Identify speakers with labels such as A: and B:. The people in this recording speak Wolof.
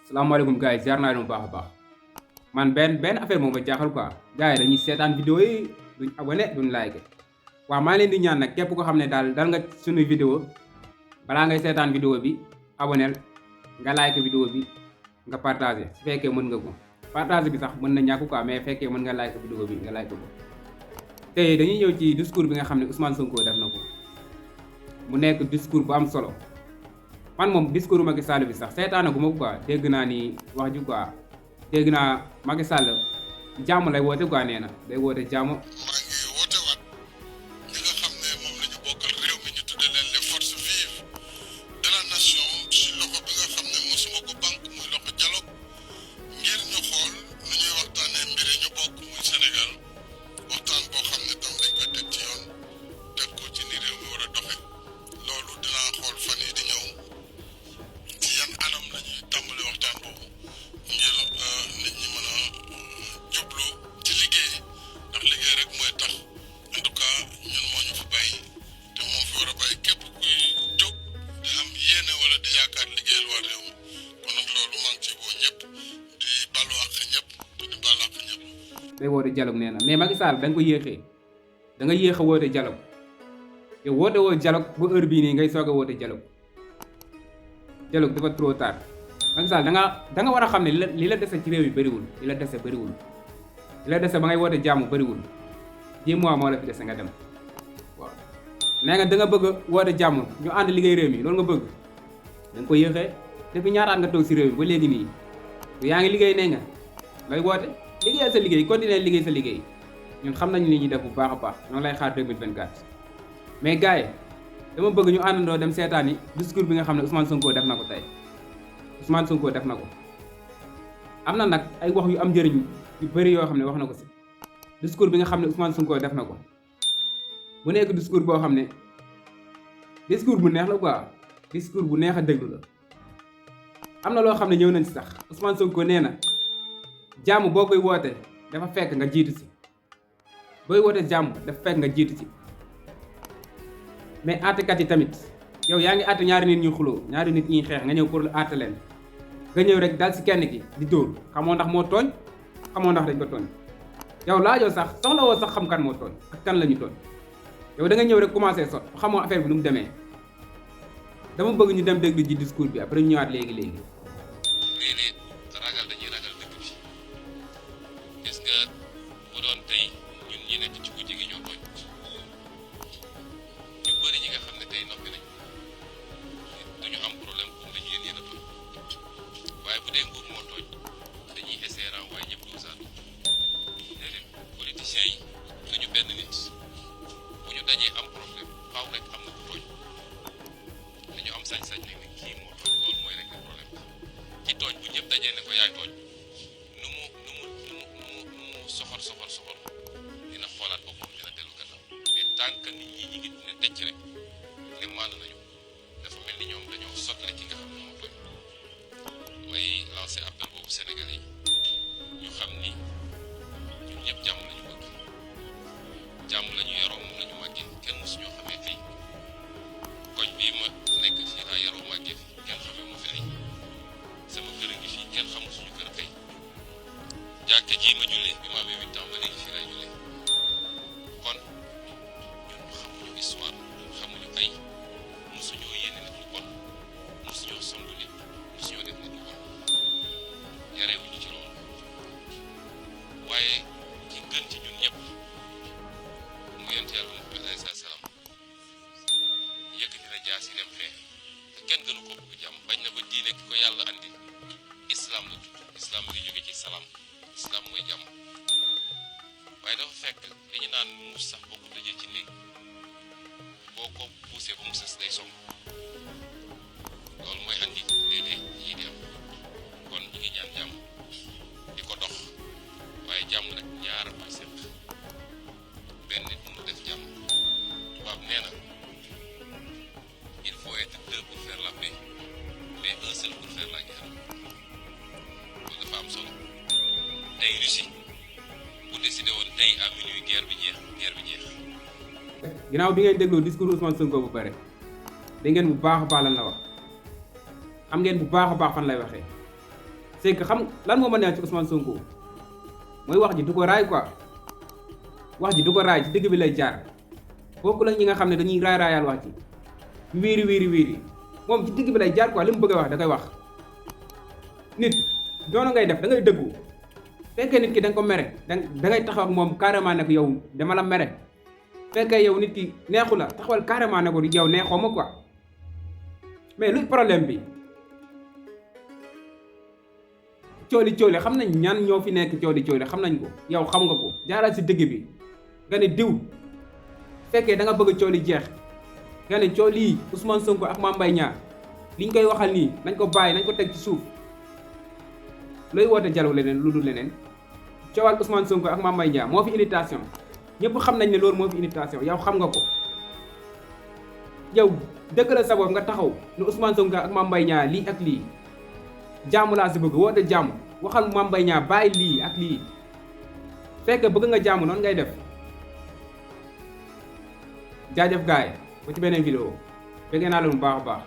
A: salaamaaleykum gars yi ziar naa leen bu baax a baax man benn affaire moom ma jaaxal quoi gars yi dañuy seetaan vidéo yi duñ abonné duñ like waaw maa ngi leen di ñaan nag képp ko xam ne daal dal nga suñuy vidéo balaa ngay seetaan vidéo bi abonné nga like vidéo bi nga partagé su fekkee mën nga ko partagé bi sax mën na ñàkk quoi mais fekkee mën nga like vidéo bi nga like ko tey dañuy ñëw ci discours bi nga xam ne Ousmane Sonko def na ko mu nekk discours bu am solo man moom discours Macky Sall bi sax seetaana gu ma ko quoi dégg naa ni wax ji quoi dégg naa Macky Sall jàmm lay woote quoi nee na day woote jàmm.
B: maa ngi woote waat ñi nga xam ne moom la ñu bokkal réew mi ñu tudde leen les forces vives de la nation ci loxo bi nga xam ne mosuma ko banque muy loxo dialogue ngir ñu xool nu ñuy waxtaanee mbir yi ñu bokk muy Sénégal waxtaan boo xam ne tam dañ koy teg ci yoon teg ko ci ni réew mi war a doxe loolu dinaa xool fan yi di ñëw ci yan anam la ñuy tàmbali waxtaan boobu ngir nit ñi mën a jublu ci liggéey ndax liggéey rek mooy tax en tout cas ñun moo ñu fi bàyyi te moo fi war a bàyyi képp kuy jóg di am yéene wala di yaakaar liggéeyal waa réew mi kon nag loolu maa ngi ci woo ñëpp di balu àq ñëpp te di balu àq ñëpp.
A: day woote dialogue nee na mais Macky Sall da nga ko yéexee da nga yéex a woote dialogue te woote woo dialogue ba heure bii nii ngay soog a woote dialogue dafa trop tard Macky Sall da nga war a xam ne li la dese ci réew yi bëriwul li la dese bëriwul li la dese ba ngay woote jàmm bëriwul 10 mois moo la fi dese nga dem waaw nee nga da nga bëgg a woote jàmm ñu ànd liggéey réew mi loolu nga bëgg da nga ko yéexee depuis ñaataat nga toog si réew mi ba léegi nii yaa ngi liggéey nee nga ngay woote liggéeyal sa liggéey continuer liggéey sa liggéey ñun xam nañu li ñuy def bu baax a baax ñoo lay xaar 2024 mais gars yi dama bëgg ñu àndandoo dem seetaan yi discours bi nga xam ne Ousmane Sonko def na ko tey Ousmane Sonko def na ko am na nag ay wax yu am njëriñ yu bëri yoo xam ne wax na ko si discours bi nga xam ne Ousmane Sonko def na ko bu nekk discours boo xam ne discours bu neex la quoi discours bu neex a déglu la am na loo xam ne ñëw nañ si sax Ousmane Sonko nee na jàmm boo koy woote dafa fekk nga jiitu si booy woote jàmm dafa fekk nga jiitu si mais àttekat yi tamit yow yaa ngi àtte ñaari nit ñuy xuloo ñaari nit ñuy xeex nga ñëw pour àtte leen nga ñëw rek dal si kenn ki di dóor xamoo ndax moo tooñ xamoo ndax dañ ko tooñ yow laajoo sax soxla woo sax xam kan moo tooñ ak kan la ñu tooñ yow da nga ñëw rek commencé sot xamoo affaire bi nu mu demee dama bëgg ñu dem déglu ji discours bi après ñu ñëwaat léegi.
C: léeg-léeg ragal dañuy ragal dëkk bi gis nga bu doon tey ñun ñi nekk ci kujje gi ñoo tooñ ñu bëri ñi nga xam ne tey noppi nañ duñu am problème pour la ñu yéen a tooñ waaye bu dee nguur moo tooñ dañuy essayer renvoyer ñëpp comme ça léeg-léeg politiciens yi duñu benn nit bu ñu dajee am problème faaw rek am na ku tooñ dañu am sañ-sañ nag ne kii moo tooñ loolu mooy rek problème ci tooñ bu ñëpp dajee ne ko yaay tooñ nu mu soxor dina xoolaat boppam dina dellu gannaaw mais tant que nit ñi ngi ne tecc rek ne maandu nañu dafa mel ni ñoom dañoo sotle ki nga xam ne moo tooñ may lancé appel boobu Sénégalais yi ñu xam ni ñun ñëpp jàmm lañu bëgg jàmm lañu yaroo moom lañu màggee kenn mosu ñoo xamee fii koñ bii ma nekk fii laa yaroo màggee fi kenn xamee ma fi ay sama kër a ngi fii kenn xamul suñu kër tey jàkke ji ma jullee bi ma amee 8 ans ba léegi fii lay jullee kon ñun xamuñu histoire xamuñu ay mosuñoo yéene nit ñu bon mosuñoo songu nit mosuñoo def nit ñu bon yarewuñu ci loolu waaye ki gën ci ñun ñëpp mu yonent yàlla Muhammad alayhi salaam yëkkati na jaas yi dem xeex te kenn gënu ko bëgg jàmm bañ na ba diine ki ko yàlla andi islam la tudd islam ngi jóge ci salaam islam mooy jàmm waaye dafa fekk li ñu naan muus sax boo ko tëjee ci néeg boo ko poussé ba mu sës day song loolu mooy andi léeg-léeg yii di am kon ñu ngi ñaan jàmm di ko dox waaye jàmm nag ñaar koy seq benn nit mu def jàmm tubaab nee na il faut être deux pour faire la paix mais un seul pour faire la guerre loolu dafa am solo tey Russie bu décidé woon tey à minuit guerre bi jeex.
A: ginnaaw bi ngay dégloo discours Ousmane Sonko bu pare da ngeen bu baax a baax lan la wax xam ngeen bu baax a baax fan lay waxee c'est que xam lan moo ma neex ci Ousmane Sonko mooy wax ji du ko raay quoi wax ji du ko raay ci digg bi lay jaar bokku la ñi nga xam ne dañuy raayal wax ji wiiri moom ci digg bi lay jaar quoi li mu bëgg a wax da koy wax nit doona ngay def da ngay dëggu fekkee nit ki da nga ko mere da ngay taxaw ak moom carrément ne ko yow dama la mere fekkee yow nit ki neexu la taxawal carrément ne ko yow neexoo ma quoi mais luy problème bi cooli xam nañ ñan ñoo fi nekk cooli xam nañ ko yow xam nga ko jaaral si dëgg bi nga ne diw fekkee da nga bëgg cooli jeex nga ne cooli Ousmane Sonko ak Mame Mbaye Niang liñ koy waxal nii nañ ko bàyyi nañ ko teg ci suuf looy woote dialogue leneen lu dul leneen coowal Ousmane Sonko ak Mame Mbaye Niang moo fi invitation ñëpp xam nañ ne loolu moo fi invitation yow xam nga ko yow dëkkale sa bopp nga taxaw ne Ousmane Sonko ak Mame Mbaye Niang lii ak lii jàmm laa si bëgg woote jàmm waxal Mame Mbaye Niang bàyyi lii ak lii fekk bëgg nga jàmm noonu ngay def jaajëf gaay ba ci beneen vidéo bëgg naa leen bu baax a baax